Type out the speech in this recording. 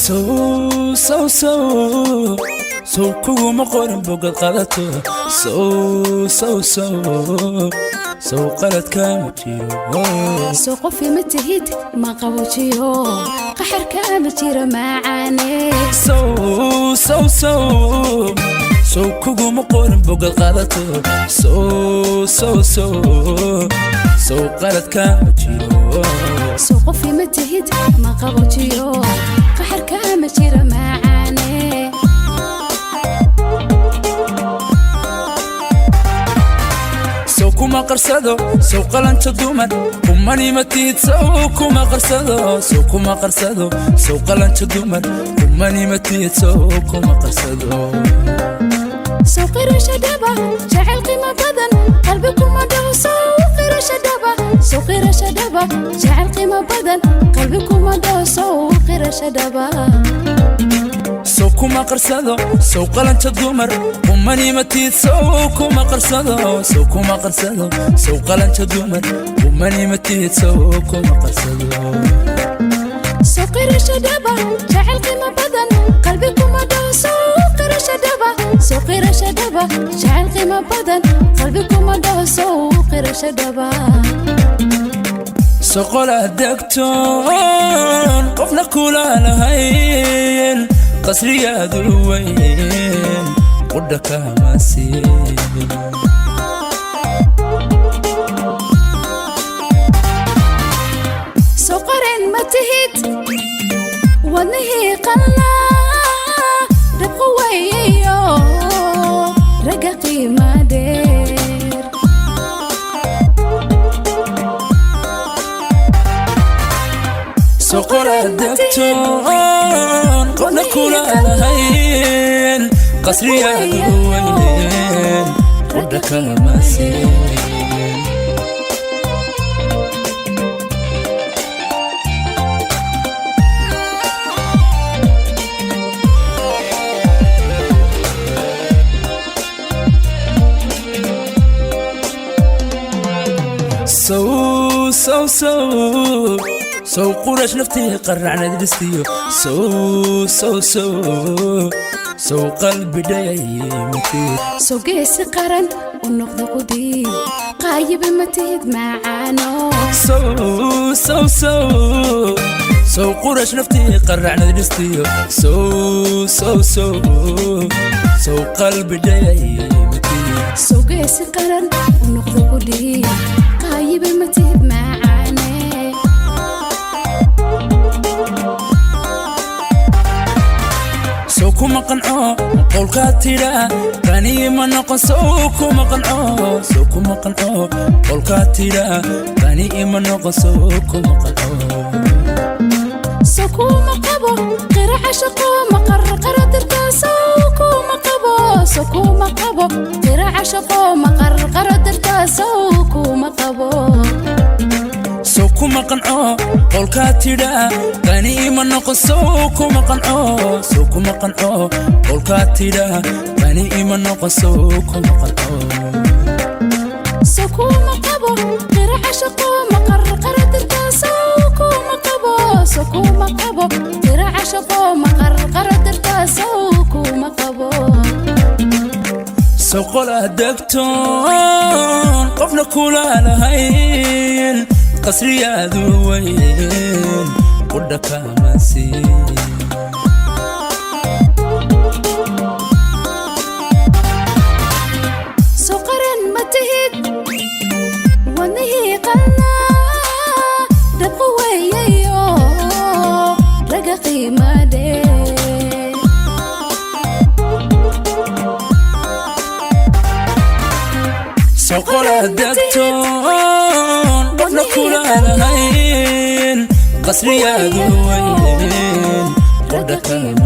Sow sow sow sow kuguma qorin bogad qadato. Sow sow sow sow qaladkama jiro. Soo qofi ma tihid, ma qaboojiyo, qaxarka ma jiro macaane. Sow sow sow sow kuguma qorin bogad qadato. Sow sow sow sow qaladkama jiro. Soo qofi ma tihid, ma qaboojiyo, qaxarka ma jiro macaane. Sow kuma qarsado, sow qalanta dumar kumanima tihid. Sow kuma qarsado, sow kuma qarsado, sow qalanta dumar kumanima tihid. Sow kuma qarsado. Soo qirasho dhaba jacayl qiimo badan qalbi kuma dhaho. Soo qirasho dhaba, soo qirasho dhaba jacayl qiimo badan qalbi kuma dhaho. Soo qirasho dhaba. Sow kuma qarsado, sow qalanta dumar kumanima tihid. Sow kuma qarsado, sow kuma qarsado, sow qalanta dumar kumanima tihid. Sow kuma qarsado. Soo qirasho dhaba jacayl qiimo badan qalbi kuma dhaho. Soo qirasho dhaba, soo qirasho dhaba jacayl qiimo badan qalbi kuma dhaho. Soo qirasho dhaba. Soqolaa degtoon qofna kula lahayn, qasriyaadu weyn qudha kama siin. Soo qaren ma tihid, wadnihii qalnaa dhabqu wayayo ragga qiima dheer. Soqolaa degtoon qofna kula lahayn, qasriyaadu weyn qudha kama siin. Sow sow sow sow qurash naftii qaracnad dhistiyo. Sow sow sow sow qalbi dhayaymatid. Soo geesi qaran u noqdo qudii qaayiba ma tihid macaano. Sow sow sow sow qurash naftii qaracnad dhistiyo. Sow sow sow sow qalbi dhayaymatid. Soo geesi qaran u noqdo qudii qaayiba ma tihid macaane. Sow kuma qanco qowlkaa tidhaa qaniyi ma noqon. Sow kuma qanco, sow kuma qanco, qowlkaa tidhaa qani ima noqon. Sow kuma qanco. Soo kuma qabo qira cashaqo maqarqara dartaa. Soo kuma qabo, soo kuma qabo qira cashaqo maqarqara dartaa. Soo kuma qabo. Sow kuma qanco qowlkaa tidhaa qani ima noqon. Sow kuma qanco, sow kuma qanco, qowlkaa tidhaa qani ima noqon. Sow kuma qanco. Soo kuma qabo qira cashaqo maqarqara dartaa. Soo kuma qabo, soo kuma qabo qira cashaqo maqarqara dartaa. Soo kuma qabo. Soqolaa degtoon qofna kula lahayn, qasriyaadu weyn qudha kama siin. Soo qaran ma tihid, wadnihii qalnaa dhabqu wayayo ragga qiima dheer. Soqolaa degtoon qofna kula lahayn, qasriyaadu weyn qudha kama